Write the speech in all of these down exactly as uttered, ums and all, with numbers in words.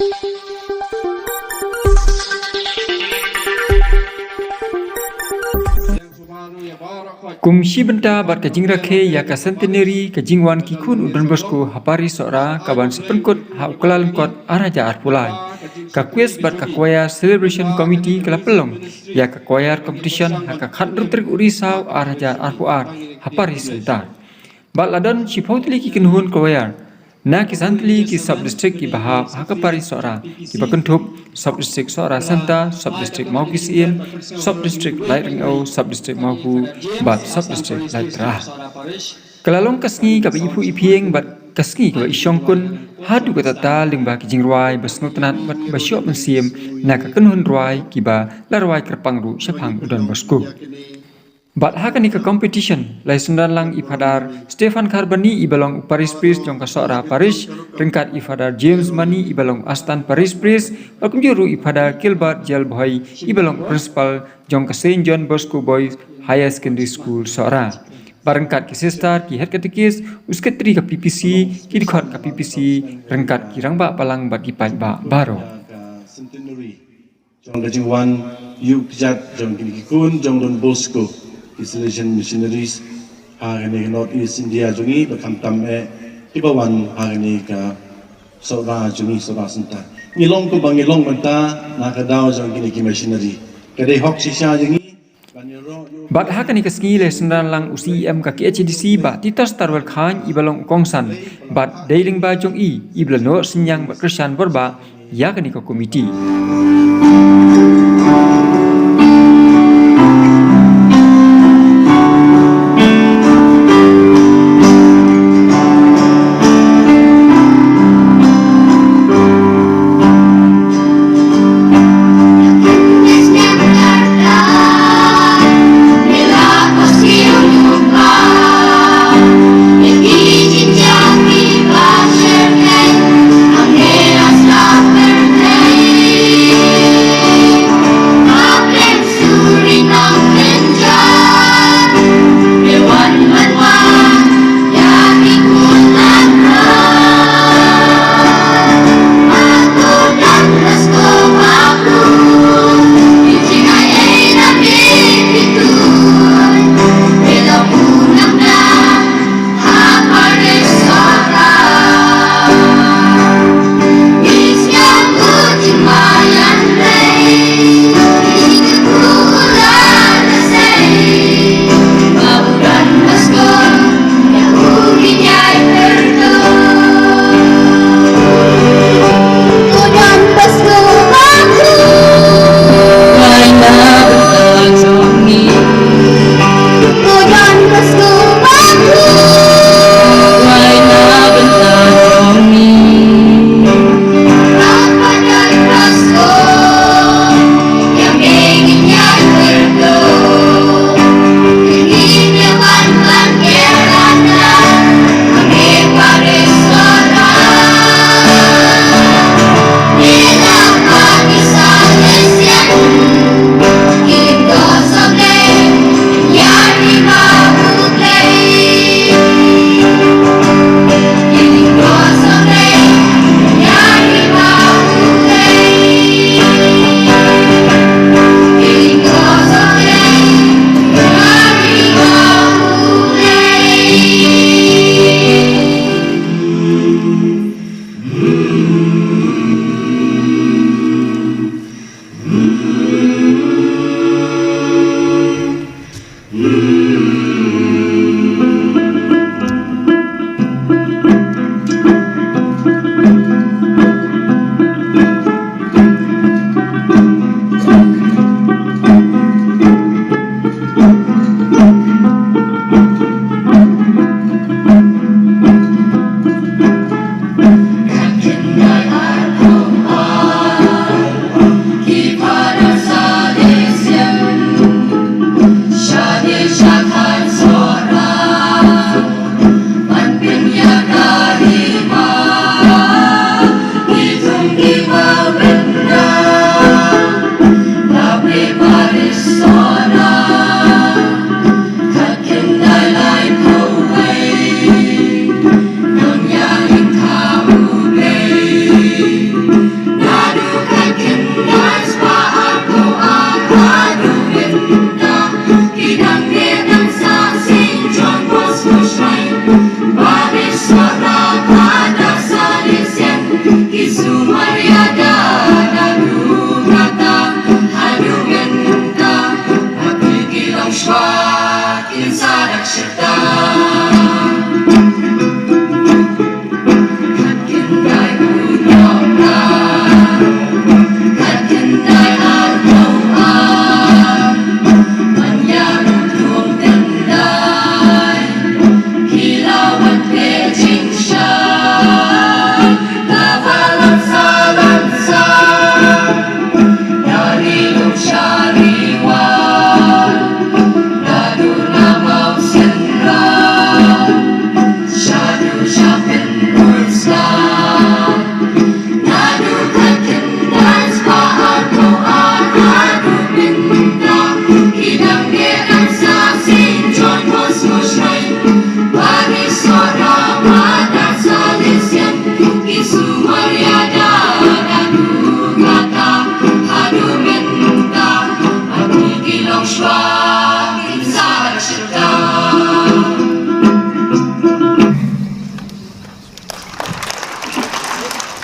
Kum shi bynta bad ka jingrakhe ïa ka centenary ka jingwan ki khun u Don Bosco ha Parish Sohra ka ban sa pynkut ha u Kyllalyngkot ar hajar arphew lai, ka quiz bad ka choir celebration committee ka la pynlong ïa ka choir competition ha ka khathynriew tarik u Risaw ar hajar arphew ar ha Parish Centre. Bad la don shiphew tylli ki kynhun choir na ki san tylli ki sub district kiba hap ha ka Parish Sohra, kiba kynthup sub district Sohra Centre, sub district Mawki Syiem, sub district Laitryngew, sub district Mawphu bad sub district Laitrah. Ka la long ka sngi kaba iphuh iphieng bad ka sngi kaba ishongkun haduh katta lyngba ki jingrwai ba sngewtynnat bad ba shoh mynsiem na ka kynhun rwai kiba la rwai kyrpang ruh shaphang u Don Bosco. Bad ha kane ka competition la ïasynran lang i Phadar Stephan Kharbani iba long u Parish Priest jong ka Sohra Parish, ryngkat i Phadar James Mani iba long u Assistant Parish Priest, bad kumjuh ruh i Phadar Gilbert J L Bhoi iba long u Principal jong ka Saint John Bosco Boys Higher Secondary School Sohra. Bad ryngkat ki sister, ki head catechist, u secretary ka P P C, ki dkhot ka P P C, ryngkat ki rangbah balang bad ki paidbah baroh. Jong ka jingwan ïuh kjat jong kine ki khun jong Don Bosco, ki Salesian missionaries ha kane ka North East India jong ngi, ba khamtam eh kiba wan ha kane ka Sohra jong ngi, Sohra Centre. Ngi long kumba ngi long mynta na ka daw jong kine ki missionary. Ka dei hok shisha jong ngi ban ïaroh ïa u Bad ha kane ka sngi la ïasynran lang u C E M ka K H A D C Bah Titos Tarwel Chyne iba long u kongsan. Bad dei lyngba jong i iba la noh synñiang bad kyrshan bor bah ïa kane ka komiti.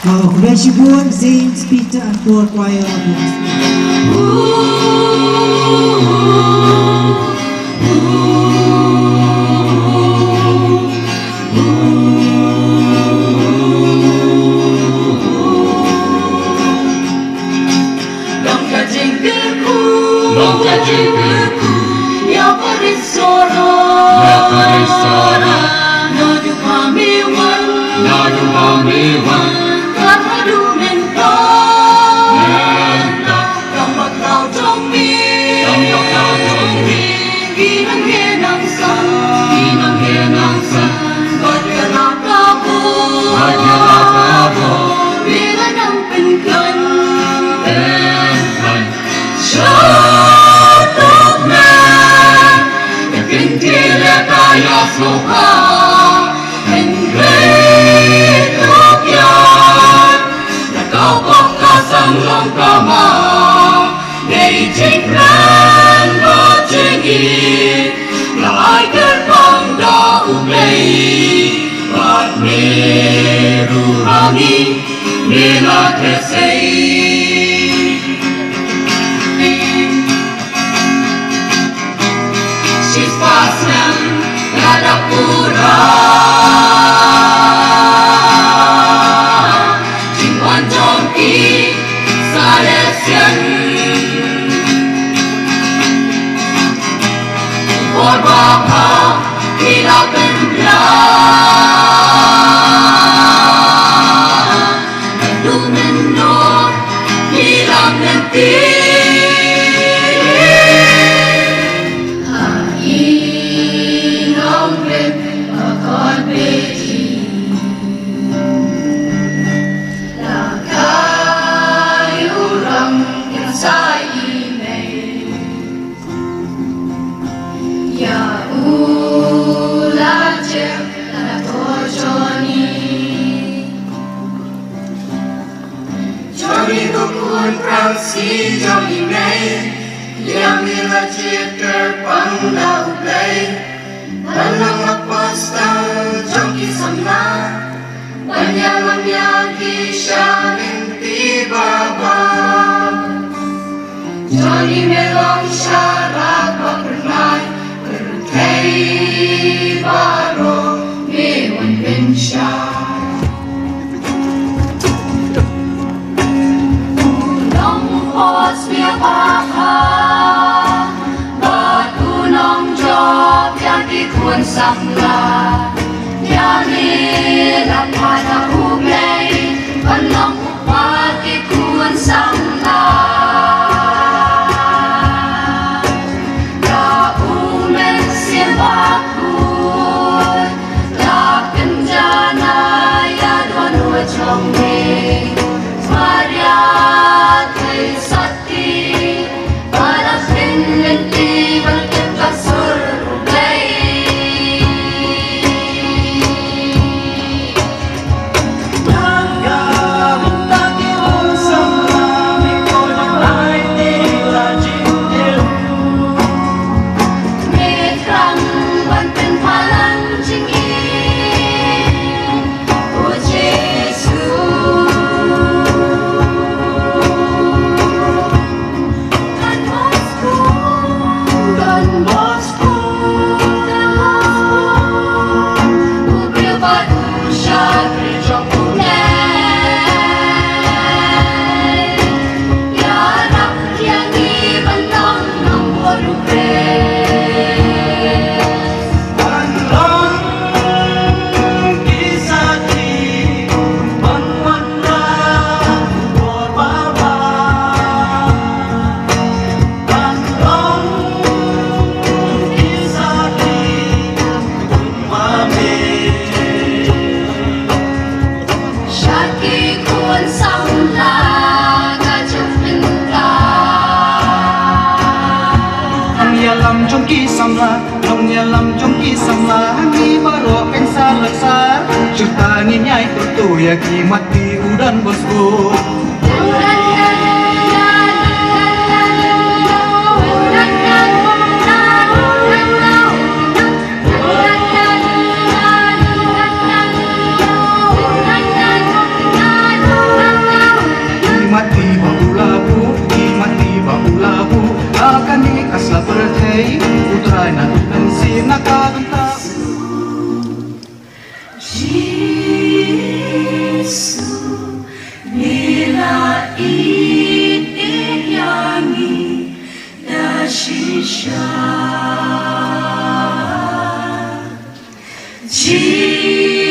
Khublei shibun, Saint Peter and Paul Choir of Longspur. Long ka jingkyrkhu, long ka jingkyrkhu, ïa pyrshah, ïa pyrshah, naduh ba me wan, naduh ba me wan, ka haduh mynta. Mynta. Tang ba khlaw jong me, tang ba khlaw jong me, ki nang ïa nang san, ki nang ïa nang san, bad ïa la ka bor, bad ïa la ka bor, me la nang pynkhlaiñ, pynkhlaiñ. Sha tok me, ka kynti leh ka ïa sngewbha, hynrei tok ïa, na ka bok ka sang long ka ma, dei jingkren bad jingïeit, la ai kyrpang da U Blei, bad me ruh ha ngi, me la khuslai. Shispah snem la dep pura, jingwan jong ki Salesian. Bor ba bha ki la pynbna. Naduh mynno ki la lynti. Ha i nongrim ka kon pyrthei, la kai u rong kin sa i mei. Ïa u la jem la to Johnny. Johnny u khun phrang sien jong i mei. Ïa me la jied kyrpang da U Blei ban long apostol jong ki samla, ban ïalam ïa ki sha lynti baroh. Johnny me long sharak ba kyrnai, pyrthei baroh me wan pynshai. U long hos me ba bha, bad u long jop ïa ki khun samla. Ïa me la phah da U Blei ban long Wat ki khun samla. Da u Mynsiem Bakhuid, da kynja na ïa don u jong me. Maria Theisotti, ba la kheiñ lynti ban tip ka sur U Blei. Nongïalam jong ki samla, nongïalam jong ki samla, ngi baroh pynshah la sah. Shirta ngin ïai kyrkhu ïa ki mat ki u Don Bosco.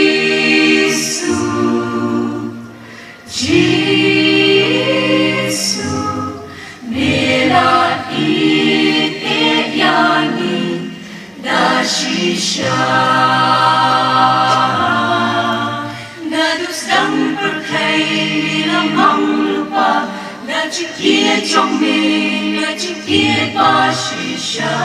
Jisu, Jisu, me la ïeit ïa ngi da shisha. Naduh sdang pyrthei me la mang lypa da jingïeit jong me, da jingïeit ba shisha.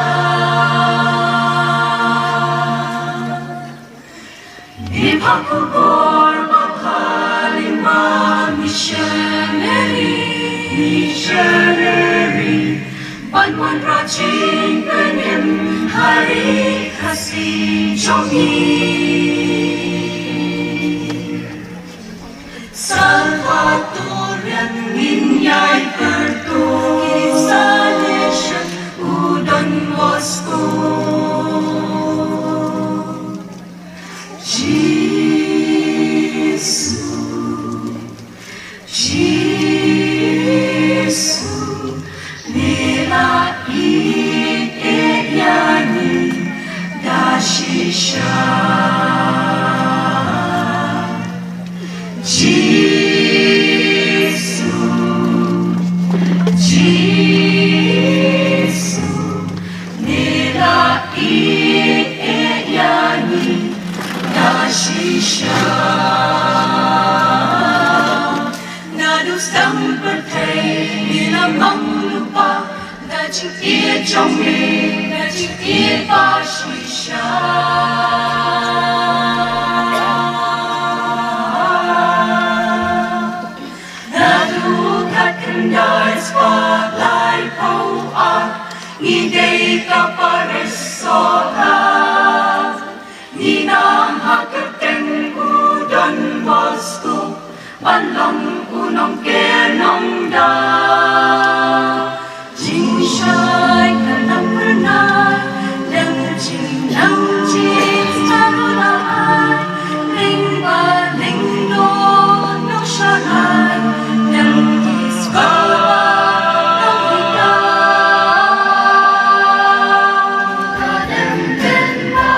Me pha khubor ba pha long ma missionary, missionary, ban wanrah jingpynim ha ri Khasi jong ngi. Salvatorian ngin ïai pyrtuh, ki Salesian u Don Bosco. Jisu, Jisu, me la ïeit ïa ngi da shisha. Jisu, Jisu, me la ïeit ïa ngi da shisha. Naduh sdang pyrthei me la mang lypa da jingïeit jong me, da jingïeit ba shisha. Naduh khatkhyndai spah laiphew ar ngi dei ka parish Sohra. Ngi nam ha kyrteng u Don Bosco ban long u nongker nongda. Jingshai ka nang bernai, nang jingnang jingsaru la ai, ring ba ring no nongshai, nang discover nong ita. Ka dem ken ba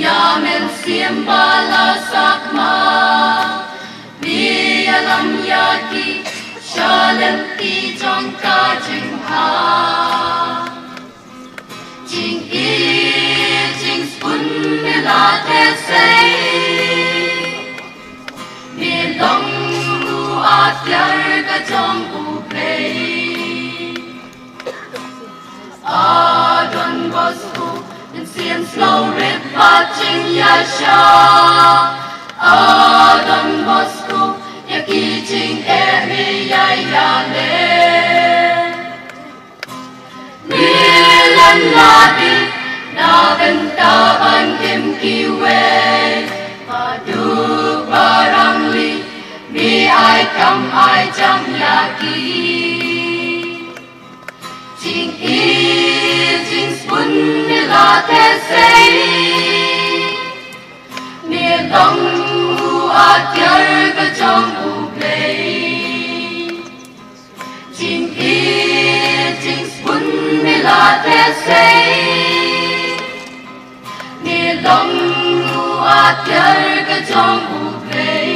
Ïa mynsiem ba la sakma, ïalam ïa ki sha lynti jong ka jingkha. Jingïeit jingspun me la teh sei, me long u atiar ka jong U Blei. A Don Ïa sha, a Don Bosco, ïa ki jingeh me ïa ïaleh. Me len lade na bynta ban im kiwei, ba duk ba rangli, me ai kam ai jam ïa ki. Jingïeit jingsbun me la theh sei, me long u atiar ka jong U Blei. Jingïeit jingsbun me la theh sei, me long u atiar ka jong U Blei.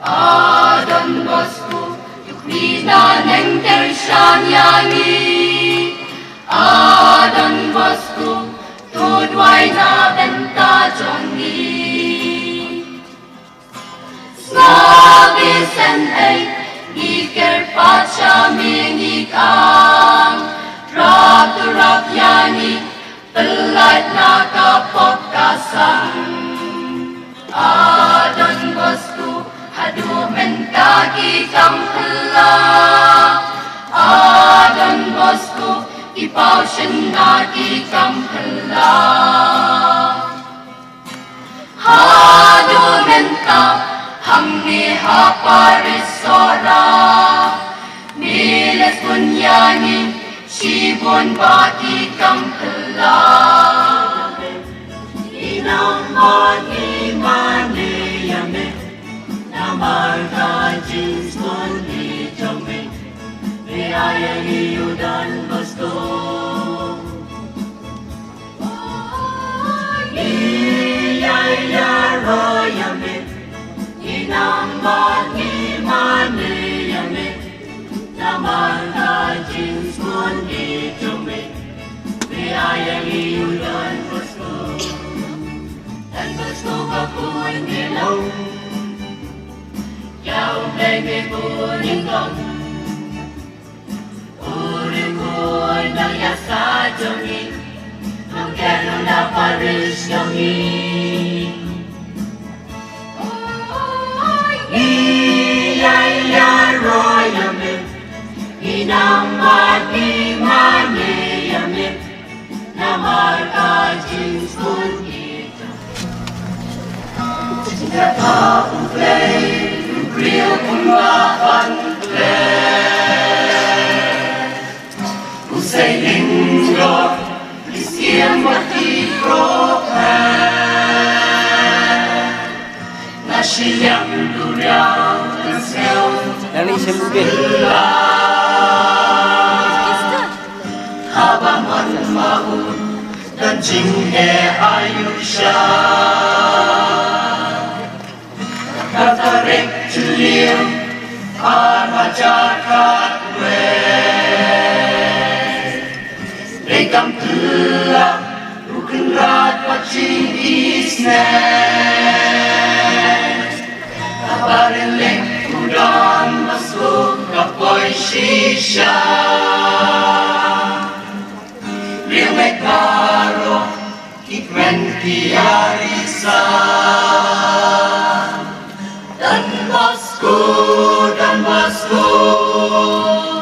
A Don Bosco, duk mi na neng ter shan ïa ngi. A Don Bosco, to duwai na bynta jong ngi. Sngap ïa shen ei, ngi kyrpad sha me ngi kang. Rap to rap ïa ngi, pyllait na ka pop ka sang. A Don Bosco, haduh mynta ki kam phylla. A Don Bosco, ki paw shynna ki kam phylla. Haduh mynta hangne ha parish Sohra, me la sbun ïa ngi shibun ba ki kam phylla. Ngi nang mane mane ïa me, namar ka jingsngewbha jong me, me ai ïa ngi u Don Bosco. Ngi ïa ïaroh ïa me, ngi nang mane mane ïa me, namar ka jingsngewbha jong me, me ai ïa ngi u Don Bosco. Don Bosco ba bun ïa long, ïa U Blei me bun ïa long. U riewkhuid nongïasaid jong ngi, nongkynrad na parish jong ngi. Ngi ïa ïaroh ïa me, ngi nang mane mane ïa me, namar ka jingsngewbha. Jingkyrkhu U Blei, u briew kumba ban leh. U sei lyngdoh ki siem bad ki prophets. Na shiliang duriaw kan sngew. Nang ni shem bit. Haba mon ma u don jingeh ayu sha. Kata rek chiliang ar hajar khatwei. Dei kam kylla u Kynrad ba jingïeit. Kaba rylliang u Don Bosco ka poi shisha. Riewngeit baroh ki kmen ki ïarisa. Don Bosco, Don Bosco,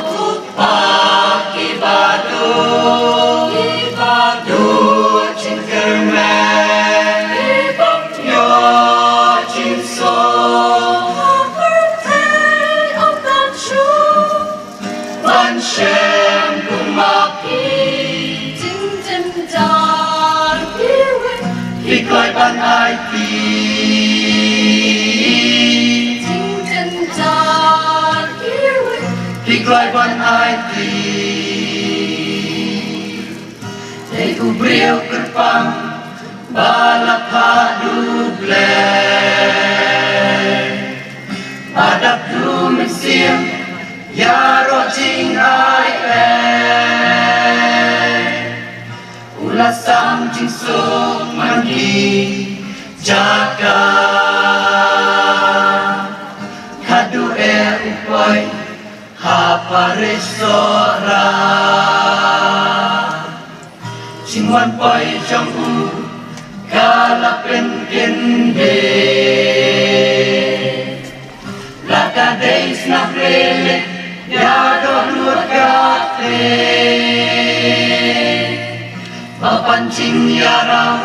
u kpa kiba duh, kiba duh jingkyrmen, kiba ïoh jingsuk. Ban shem kum ma phi. Jingdon jar kiwei. Phi kloi ban aiti. Jingdon jar kiwei. Phi kloi ban aiti. Dei u briew kyrpang ba la phah da U Blei. Ba dap da u Mynsiem ïaroh jingai ei. U la sam jingsuk man ki jaka. Khadduh eh u poi ha parish Sohra. Jingwan poi jong Dei snap rilik ïa dohnud ka kri, ba pan jingïarap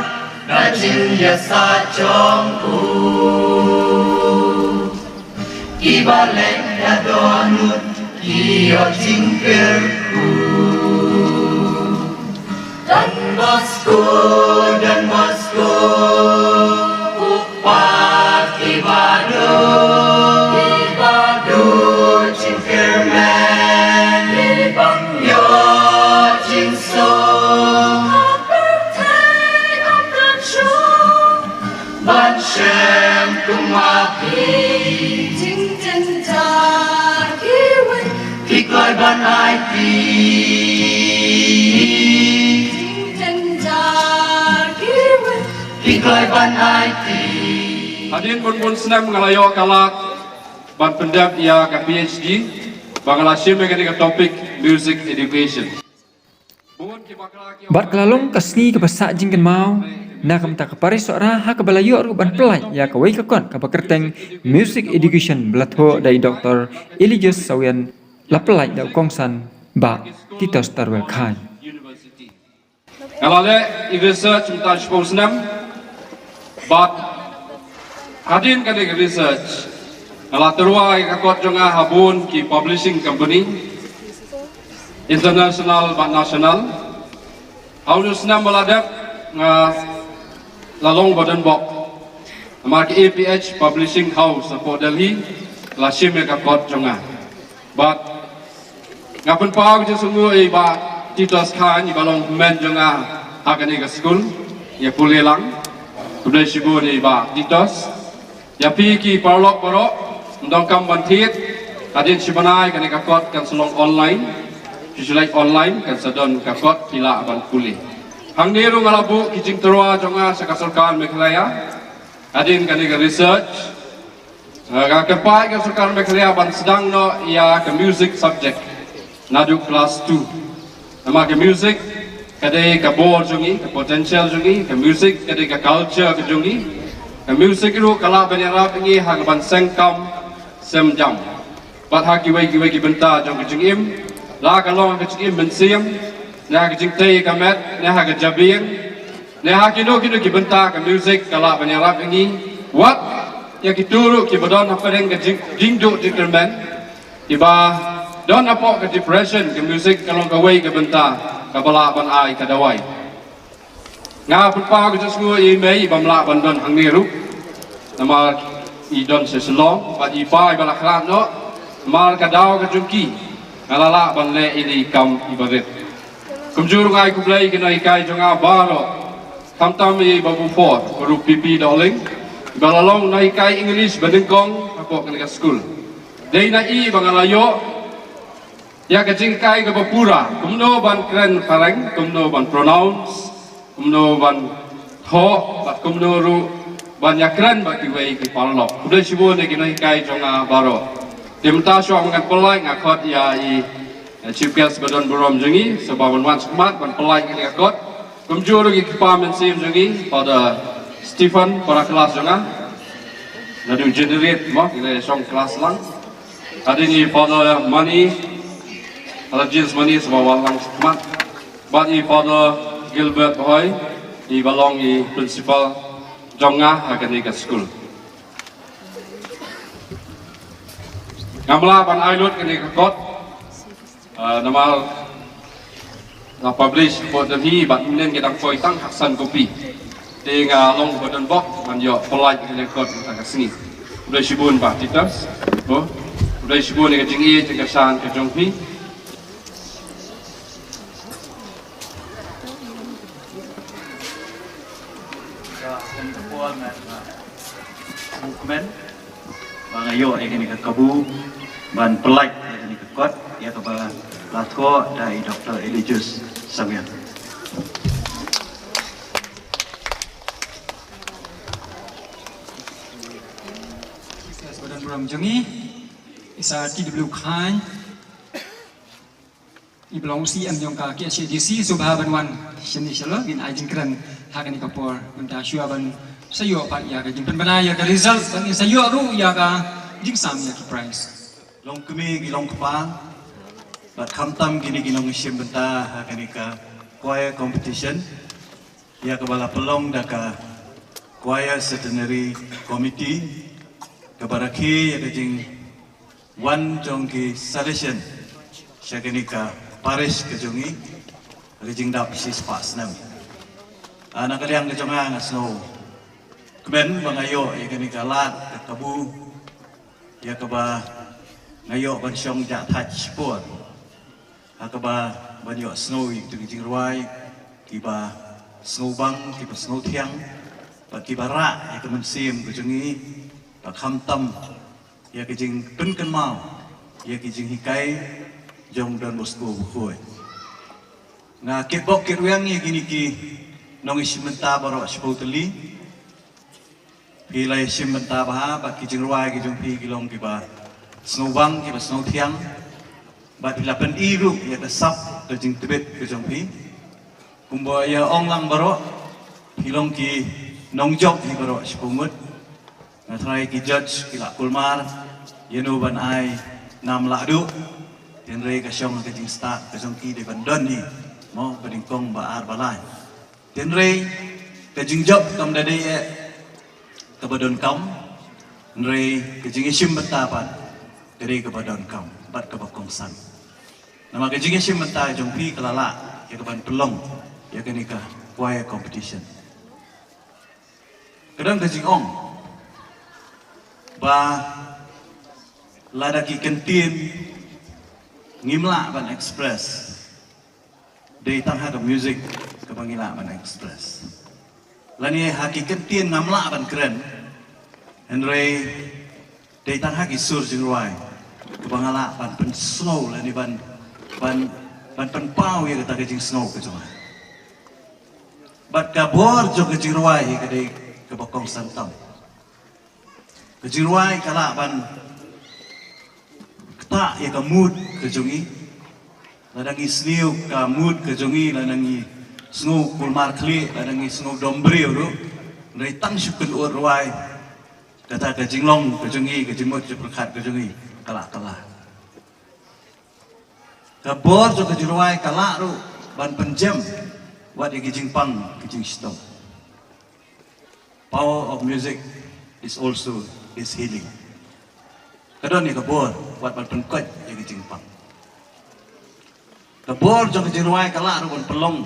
ka jingïasah jong u. Kiba leh ïa dohnud ki ïoh jingkyrkhu. Don Bosco, Don Bosco, u kpa kiba duh, kiba duh jingkyrmen, kiba ïoh jingsuk. Ban shem kum ma phi. Jingtynjar kiwei. Phi kloi ban aiti. Jingtynjar kiwei. Phi kloi ban aiti. Hadien bun bun snem nga la ïoh ka lad ban pyndep ïa ka PhD ba nga la shim ïa kane ka topic, music education. Bad ka la long ka sngi kaba sah jingkynmaw na ka bynta ka Parish Sohra ha kaba la ïoh ruh ban pyllait ïa kawei ka kot kaba kyrteng Music Education ba la thoh da i Doktor Eligius Sawian, la pyllait da u kongsan Bah Titos Tarwel Khain. Nga la leh i research mynta shiphew snem. Bad hadien kane ka research, nga la tyrwa ïa ka kot jong nga ha bun ki publishing company, international bad national. Ha une u snem ba la dep, nga la long ba don bok. Namar ka A P H Publishing House hapoh Delhi la shim ïa ka kot jong nga. Bad nga pynpaw ka jingsngewnguh ïa i Bah Titos Khain, i ba long hynmen jong nga ha kane ka skul, ïa pule lang. Khublei shibun ïa i Bah Titos. Ïa phi ki paralok baroh, ym donkam ban thied, hadien shi bnai kane ka kot kan sa long online. Phi shu leit online, kan sa don ka kot, phi lah ban pule. Hangne ruh nga la buh ki jingtyrwa jong nga sha ka sorkar Meghalaya. Hadien kane ka research, eh, nga kyrpad ïa ka sorkar Meghalaya ban sdang noh ïa ka music subject naduh class two. Namar ka music ka dei ka bor jong ngi, ka potential jong ngi, ka music ka dei ka culture ka jong ngi. Ka music ruh ka lah ban ïarap ïa ngi ha kaban seng kam sem jam. Bad ha kiwei kiwei ki bynta jong ka jingim, la ka long ka jingim mynsiem, ne ha ka jingtei ka met, ne ha ka jabieng, ne ha kino kino ki bynta ka music ka lah ban ïarap ïa ngi. Wat ïa kito ruh kiba don hapdeng ka jing, jingduh jingkyrmen, kiba don hapoh ka depression, ka music ka long kawei ka bynta kaba lah ban ai ka dawai. Nga pynpaw ka jingsngew ïa i mei i bym lah ban don hangne ruh, namar i don sha Shillong, bad i pa i ba la khlad noh. Namar ka daw ka jong ki, nga la lah ban leh ïa i kam i ba rit. Kumjuh ruh nga ai khublei ïa ki nonghikai jong nga baroh, khamtam ïa i Babu Four, Babu P P Dohling, i ba la long nonghikai English ba nyngkong hapoh kane ka skul. Dei na i ba nga la ïoh ïa ka jinghikai kaba pura, kumno ban kren phareng, kumno ban pronounce, kumno ban thoh, bad kumno ruh ban ïakren bad kiwei ki paralok. Khublei shibun ïa ki nonghikai jong nga baroh. Te mynta shuwa ba ngan pynlait, nga khot ïa i, eh, chief guest ba don burom jong ngi, sa ba ban wan shakhmat ban pynlait ïa kane ka kot. Kumjuh ruh ïa ki kpa mynsiem jong ngi, Father Stephen, para klas jong nga. Naduh January mo, ngi la shong klas lang. Hadien i Father Mani, Father James Mani, sa ba wan lang shakhmat. Bad i Father Gilbert Bahoi, i ba long i principal jong nga ha kane ka skul. Ngam lah ban ai lut kane ka kot, ah, namar nga publish hapoh Delhi, bad mynnin ki dang poi tang ha ka san kopi. Te nga long ba don bok ban ïoh pynlait kane ka kot mynta ka sngi. Khublei shibun Bah Titos. Khublei shibun ïa ka jingïeit jingkyrshan ka jong phi. Ka, kane ka por ngan, ah, movement. Ba nga ïoh ïa kane ka kabu ban pynlait ïa kane ka kot, ïa kaba la thoh da i Doktor Eligius Samuel. Ba don burom jong ngi, i Sir T W Khain. I ba long C M jong ka K H A D C, sngewbha ban wan shane shalor, ngin ai jingkren ha kane ka por. Mynta shuwa ban sa ïoh pat ïa ka jingpynbna ïa ka result, ban ngin sa ïoh ruh ïa ka Jingsam ïa ki prize. Long kmie ki long kpa. Bad khamtam kine ki nongshim bynta ha kane ka choir competition. Ïa kaba la pynlong da ka Choir Centenary Committee. Kaba rakhe ïa ka jingwan jong ki suggestion sha kane ka parish ka jong i. Ka jingdap shispah snem. Ah, na ka liang ka jong nga nga sngew kmen ba nga ïoh ïa kane ka lad ka kabu. Ïa kaba nga ïoh ban shong jah thait shipor. Ha kaba ban ïoh sngew ïa kito ki jingrwai kiba sngewbang, kiba sngewthiang, bad kiba rah ïa ka mynsiem ka jong i, bad khamtam ïa ka jingpynkynmaw ïa ki jinghikai jong Don Bosco Bakhuid. Nga kitbok kitrwiang ïa kine ki nongshim bynta baroh shiphew tylli. Phi la ïashim bynta bha bad ki jingrwai ki jong phi ki long kiba sngewbang, kiba sngewthiang. Bad phi la pyni ruh ïa ka sap ka jingtbit ka jong phi. Kumba ïa ong lang baroh, phi long ki nongjop hi baroh shiphew ngut. Nga tharai ki judge ki la kulmar ïa no ban ai nam lah duh. Hynrei ka shong ka jingstad ka jong ki dei ban don hi, mo, ba nyngkong, ba ar, ba lai. Hynrei ka jingjop kam da dei eh kaba donkam. Hynrei ka jingïashim bynta pat ka dei kaba donkam bad kaba kongsan. Namar ka jingïashim bynta jong phi ka la lah ïa ka ban pynlong ïa kane ka choir competition. Ka don ka jingong ba lada ki kyntien ngim lah ban express, dei tang ha ka music kaba ngi lah ban express. Lane ha ki kyntien ngam lah ban kren, hynrei dei tang ha ki sur jingrwai kaba nga lah ban pynsngew lane ban, ban, ban pynpaw ïa kata ka jingsngew ka jong nga. Bad ka bor jong ka jingrwai hi ka dei kaba kongsan tam. Ka jingrwai ka lah ban ktah ïa ka mood ka jong i. Lada ngi sniew ka mood ka jong i, lada ngi sngew kulmar khlieh, lada ngi sngew dom briew ruh, hynrei tang shu kynud rwai, kata ka jinglong ka jong i, ka jingmut jingpyrkhat ka jong i, ka lah, ka lah. Ka bor jong ka jingrwai ka lah ruh ban pynjem wat ïa ki jingpang ki jingshitom. Power of music is also is healing. Ka don ïa ka bor wat ban pynkoit ïa ki jingpang. Ka bor jong ka jingrwai ka lah ruh ban pynlong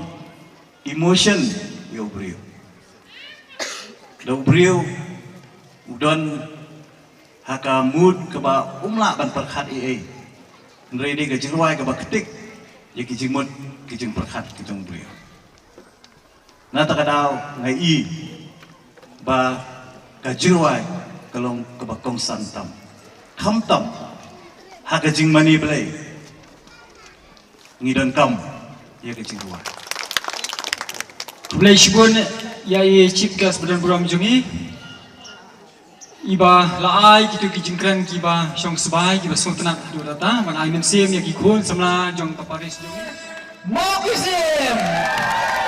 emotion ïa u briew. Lada u briew u don ha ka mood kaba um lah ban pyrkhat ei ei, hynrei dei ka jingrwai kaba ktik ïa ki jingmut ki jingpyrkhat ki jong u briew. Na kata ka daw nga i ba ka jingrwai ka long kaba kongsan tam. Khamtam ha ka jingmane Blei ngi donkam ïa ka jingrwai. Khublei shibun ïa i chief guest ba donburom jong ngi, iba la ai kito ki jingkren kiba shong sbai, kiba sngewtynnat haduh katta, ban ai mynsiem ïa ki khun samla jong ka parish jong ngi. Mawkyrwat Syiem!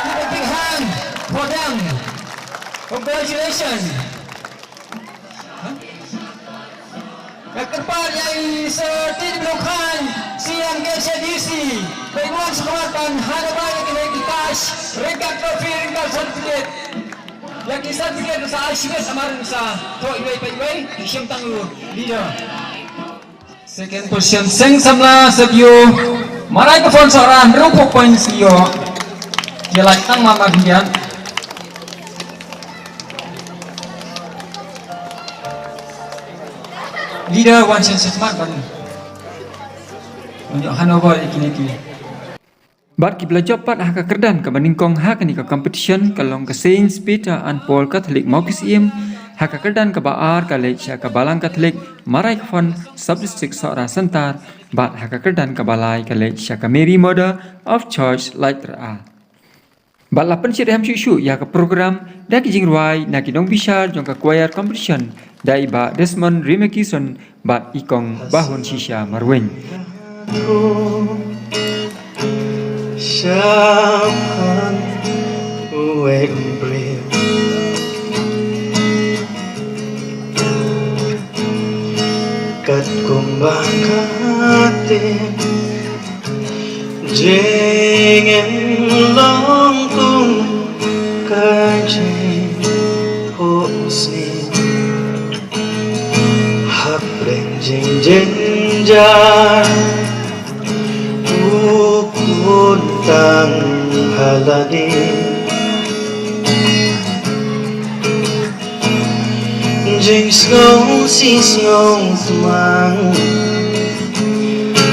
Give a big hand for them. Congratulations. Nga kyrpad ïa i Sir T W Khan, C M K H A D C, ba i wan sha khmat ban hand over ïa kine ki cash, ryngkat trophy, ryngkat certificate. Ïa ki certificate sa ai shibit, namar sa thoh iwei pa iwei, ki shim tang u leader. Second position, Seng Samla, Sabio, Marai ka phone Sohra, hynriewphew points ïoh. Ïa lait tang ma ma bian. Leader wan sha khmat ban ïoh hand over ïa kine ki. Bad kiba la jop pat ha ka kyrdan kaba nyngkong ha kane ka competition ka long ka Saint Peter and Paul Catholic Mawkyrwat Syiem, ha ka kyrdan kaba ar ka leit sha ka Balang Catholic Marai ka phone Sub District Sohra Center, bad ha ka kyrdan kaba lai ka leit sha ka Mary Mother of Church Laitra'a. Bad la pynshit rhem shuh shuh ïa ka program da ki jingrwai na ki nongbishar jong ka choir competition da i Bah Desmond Rimakison bad i Kong Bahun Shisha Marwein. Shaphang uwei u briew. Katkum ba ka tip, jingim long kum ka jingphohsniew. Hapdeng jingjynjar u khun tang ha lade. Jingsngewsih sngewtmang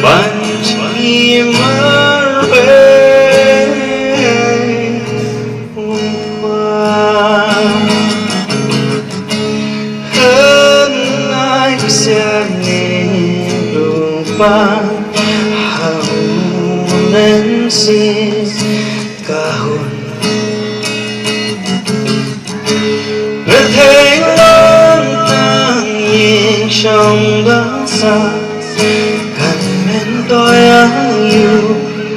ban sngewmarwei u khun. Hynrei sien u kpa ha u mynsiem ka hun. Pyrthei long tang ïing shong ba sah, kan myntoi ïa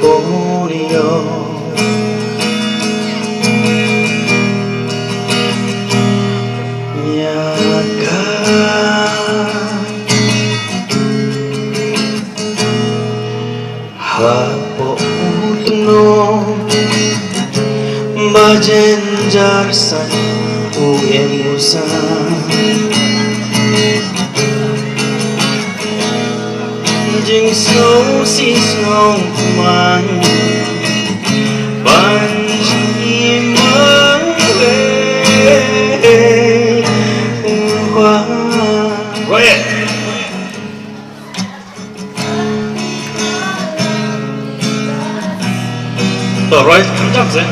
u khun ïoh ïa ka. Hapoh u tnum ba jynjar sah u ïeng u sah. Jingsngewsih sngewtmang ban sngewmarwei u khun. Right. To, Roy, kham jam se.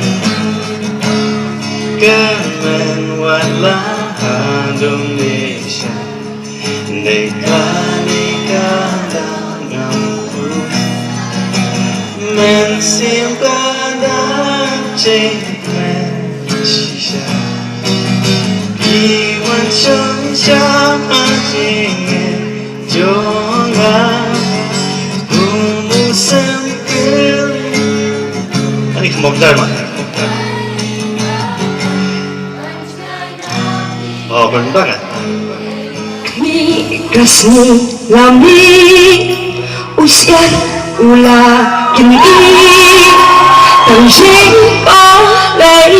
Kmen wat la ha dum nation. Dei kane ka dang ngam u. Mynsiem ka dang jingkmen shisha. Ki wan shong sha ha jingim jong nga kum u sympir. Ani kham bok jar ma. Oh, ban bang ah. Kmie ka sngi la mih, u siat u la kynih, tang jingpalei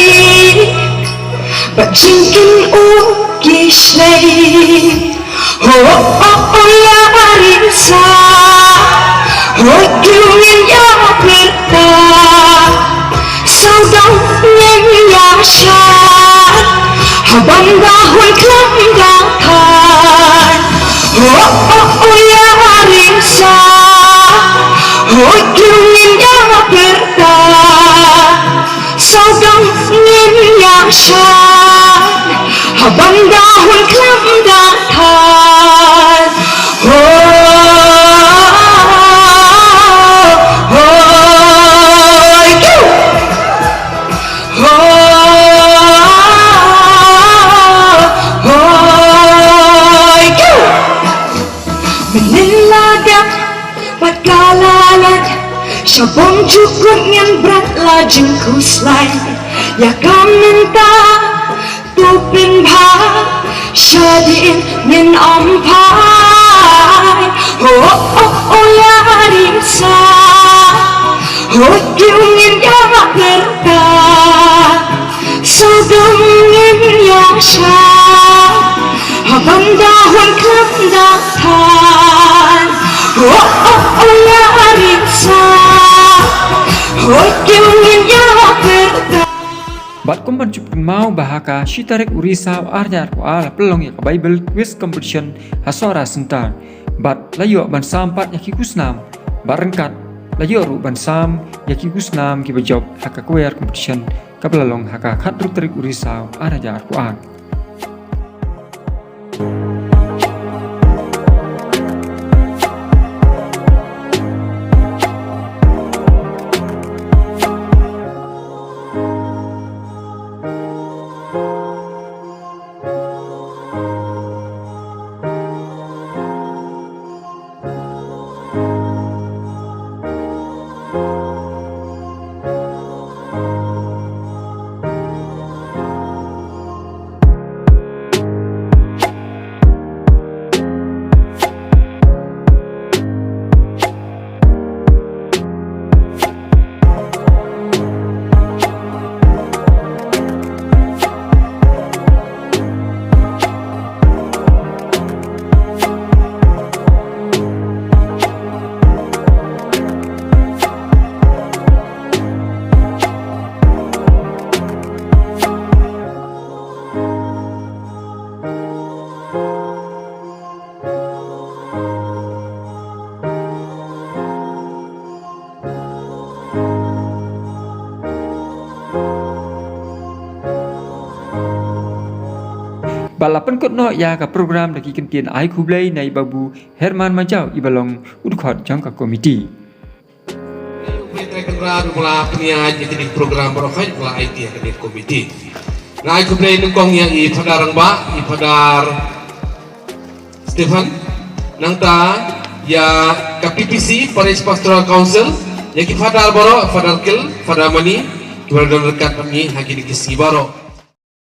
bad jingkynnoh ki shlei. Ho, ho, ho, ïa ri sa. Ho, kiew ngin ïa pyrta. Sawdong ngin ïa shad. Habang da hun khlem da thad. Ho, ho, ho, ïa ri sa. Ho, kiew ngin ïa pyrta. Sawdong ngin ïa shad. Habang da hun khlem da thad. Ho, ho, kiew. Ho, ho, kiew. Mynnin la dep bad ka la lait, sha bym jukut ngin bret la jingkhuslai. Ïa ka mynta to pynbha shadien ngin ym phai. Ho, ho, ho, ïa ri sa. Ho, kiew ngin ïa pyrta. Sawdong ngin ïa shad. Habang da hun khlem da thad. Ho, ho, ho, ïa ri sa. Ho, kiew ngin ïa pyrta. Bad kum ban shu pynkynmaw ba ha ka shi tarik u Risaw ar hajar arphew ar la pynlong ïa ka Bible Quiz Competition ha Sohra Center. Bad la ïoh ban sam pat ïa ki khusnam. Bad ryngkat la ïoh ruh ban sam ïa ki khusnam kiba jop ha ka choir competition kaba la long ha ka khathynriew tarik u Risaw ar hajar arphew ar. A pynkut noh ïa ka program da ki kyntien ai khublei na i Babu Herman Majaw, i ba long u dkhot jong ka komiti. Uba la pynïaid ïa kane ka program baroh, uba la aiti ïa kane ka komiti. Nga ai khublei nyngkong ïa i Phadar Rangbah, i Phadar Stephen, nangta ïa ka P P C, Parish Pastoral Council, ïa ki Phadar baroh, Phadar Kil, Phadar Mani, kiba la don ryngkat bad ngi ha kine ki sngi baroh.